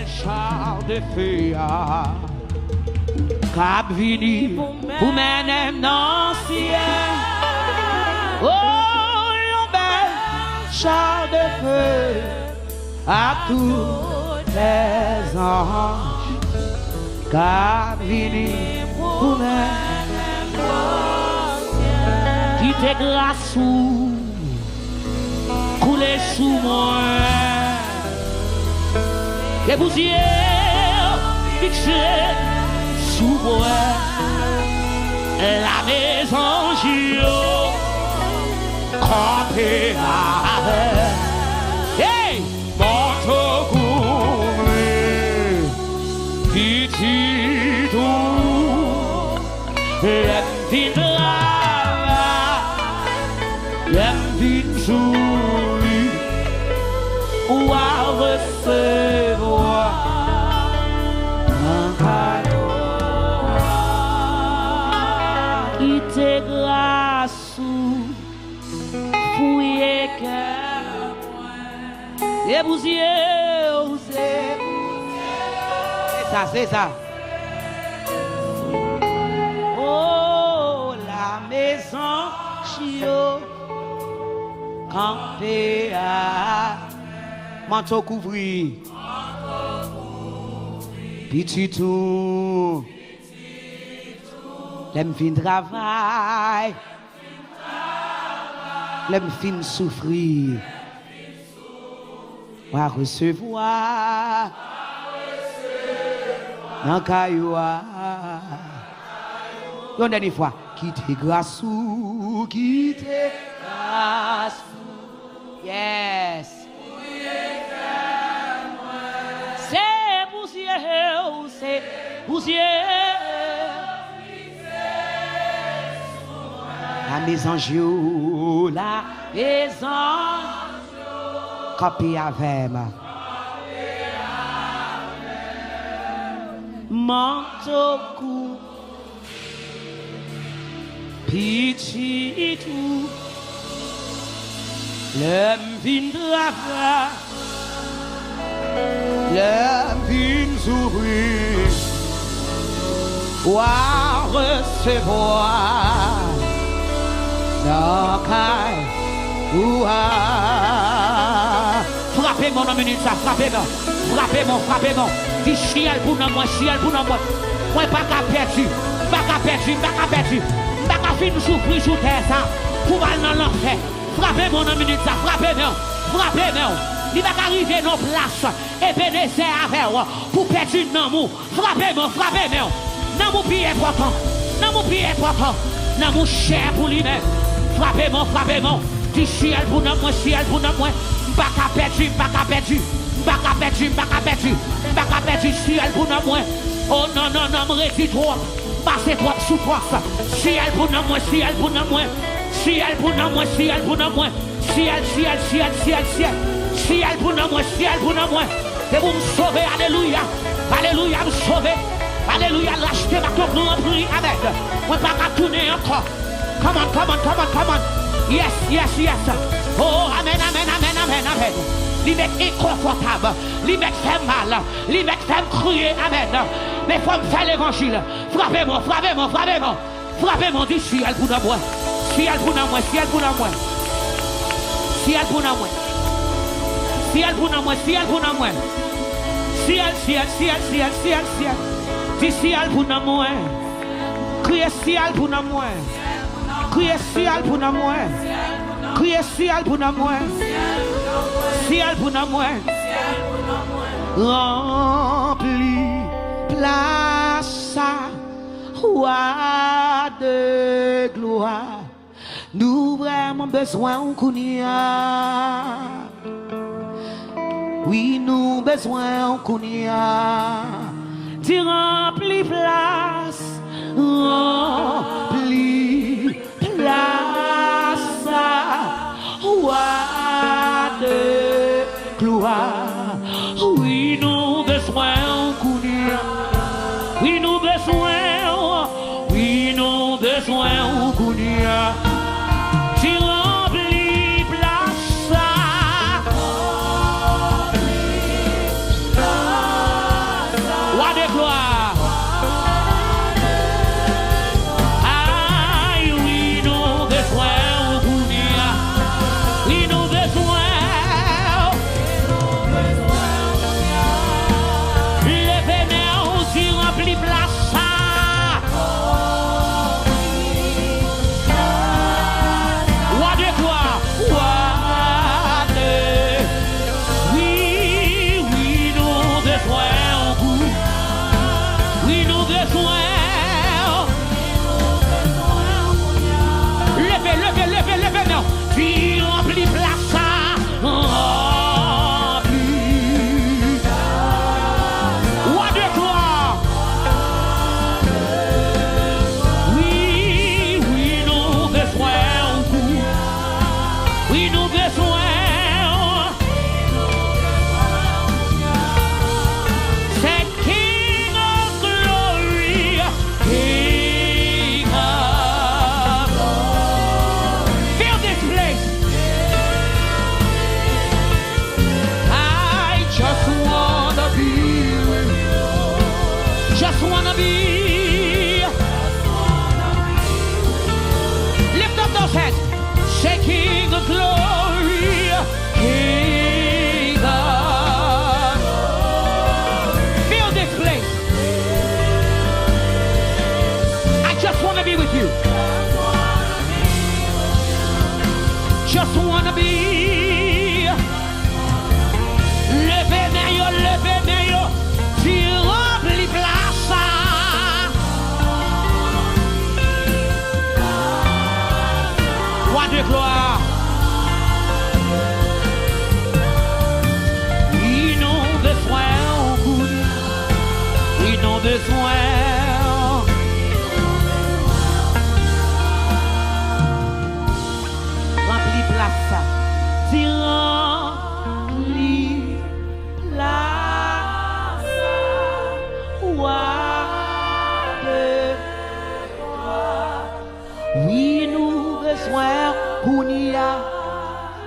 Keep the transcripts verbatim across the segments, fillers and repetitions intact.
Char de feu a k ap vini pou mennen m nan syèl. O, yon bèl char de feu ak tout lèzanj k ap vini pou mennen m nan syèl. Kite gras ou koule sou mwen. Ke pou zye w fikse sou mwen. Lame zanj yo kanpe avè. Hey! Manto kouvri pitit ou. Lè m fin travay, lè m fin souri, ou a resevwa nan kado a. Kite gras ou fouye kè mwen. Se pou zye w, se pou zye w. Se sa, se sa. O, lame zanj yo kanpe a. Manto kouvri. Pitit ou. Lè m fin travay. Lè m fin soufri. W a resevwa nan kado a. Yon dènye fwa. Kite gras ou, kite gras ou. Yes. Se pou zye w, se pou zye w. Lame zanj yo, lame zanj yo kanpe avè m. Manto kou pitit ou. Lè m fin travay, lè m fin soufri, w a resevwa nan kay ou a. Frape men w nan minit sa, frape men w. Frape men w, frape men w. Di, syèl pou nanm mwen, syèl pou nanm mwen. Mwen pa ka pèdi, m pa ka pèdi, m pa ka pèdi. M pa ka fin soufri sou tè sa pou m al nan lanfè. Frape men w nan minit sa, frape men w, frape men w. Li pa ka rive nan plas Ebenezè avè w pou pèdi nanm ou. Frape men w, frape men w. Nanm ou pi enpòtan. Nanm ou pi enpòtan. Nanm ou chè pou li menm. Frape men w, frape men w. Di, syèl pou nanm mwen, syèl pou nanm mwen. M pa ka pèdi, m pa ka pèdi. M pa ka pèdi, m pa ka pèdi. M pa ka pèdi, syèl pou nanm mwen. O non, non, non, m redi twòp. M pase twòp soufrans. Syèl pou nanm mwen, syèl pou nanm mwen. Syèl pou nanm mwen, syèl pou nanm mwen. Syèl, syèl, syèl, syèl, syèl. Syèl pou nanm mwen, syèl pou nanm mwen. Se pou m sove, alelouya. Alelouya, m sove. Alelouya, rachte m ak yon gran pri, amèn. Mwen pa ka tounen ankò. Come on, come on, come on, come on. Yes, yes, yes. Oh, amèn, amèn, amèn, amèn, amèn. Li mèt enkonfòtab. Li mèt fè m mal. Li mèt fè m kriye, amèn. Men fò m fè levanjil. Frape mwen, frape mwen, frape mwen. Frape men w, di syèl pou nanm mwen. Syèl pou nanm mwen, syèl pou nanm mwen. Syèl pou nanm mwen. Syèl pou nanm mwen, syèl pou nanm mwen. Syèl, syèl, syèl, syèl, syèl, syèl. Di syèl pou nanm mwen. Kriye syèl pou nanm mwen. Kriye syèl pou nanm mwen. Kriye syèl pou nanm mwen. Syèl pou nanm mwen. Ranpli plas sa. Wa de glwa, nou vrèman bezwen w kounye a. Wi, nou bezwen w kounye a. Di ranpli plas, ranpli plas sa, wa de glwa. Wi, nou bezwen w kounye a. Wi, nou bezwen w. Wi, nou bezwen w kounye a. Di ranpli plas sa.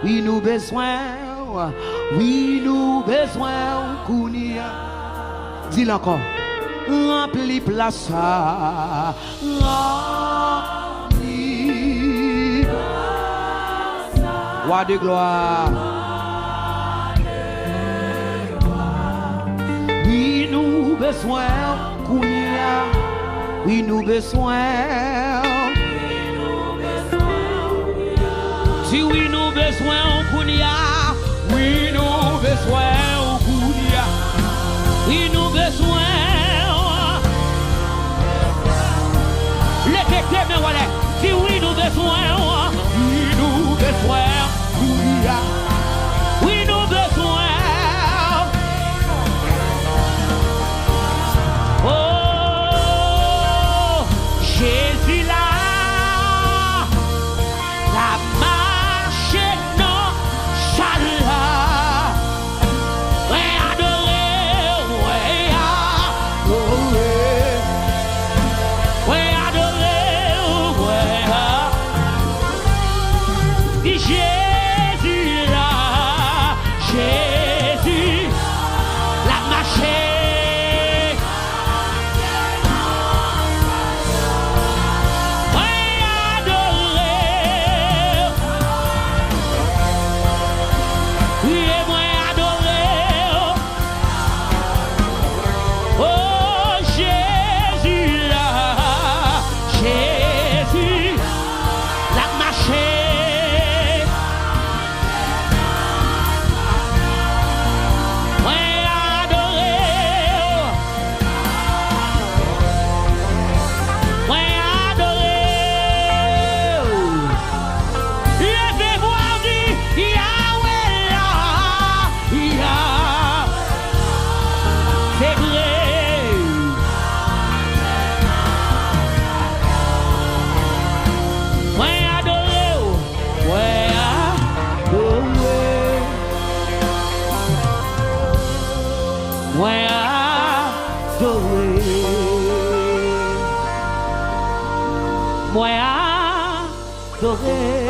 Wi, nou bezwen w. Wi, nou bezwen w kounye a. Di l ankò. Ranpli plas sa. Ranpli plas sa. Wa de glwa. Wi, nou bezwen w kounye a. Wi, nou bezwen w. Di wi, nou bezwen w kounye a. Wi, nou bezwen w kounye a. Wi, nou bezwen w. Leve de men w anlè. Di wi, nou bezwen w. Wi, nou bezwen w kounye a. Wi, nou bezwen w. Oh, Jezi la. L ap mache nan chalè. Mwen adore w, mwen adore w, mwen adore w, mwen a-, di Jezi la, Jezi l ap mache. Mwen adore w. Wi, mwen adore w. Oh, Jezi la, Jezi l ap mache. Mwen adore w. Mwen adore w. Leve vwa w di, Yawe la, Yawe. Se vre. Mwen adore w. Mwen adore. Mwen adore. Mwen adore.